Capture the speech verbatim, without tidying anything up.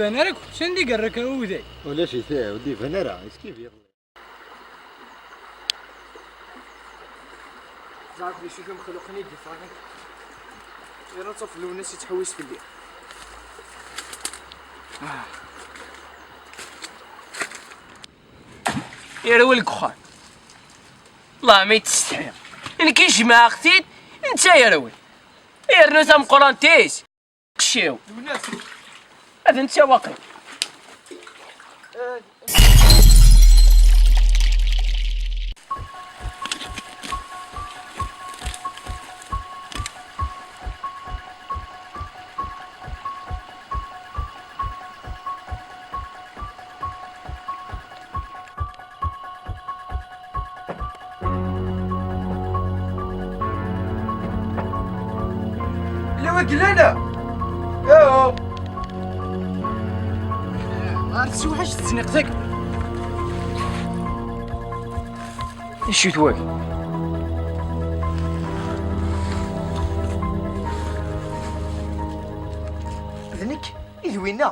Ban ara akk, sanda i yerra kan uday? Ulac-it, ur d-iban ara, iskif yeɣli. Ẓer d acu-t umexluq-nni i d-iffɣen. Yerra ṭṭef Lwennas yettḥewwis fell-i. Yerwel deg uxxam. Allah ma yettsetḥi. Nekk i jemɛeɣ-t-id, netta yerwel. Yernu tameqqrant-is. Qciw. Ad netta waqil. Llan wagi llan? Iɛu. Ar tessewḥac tzniqt-agi. Acu-t wagi? D nekk i d winna.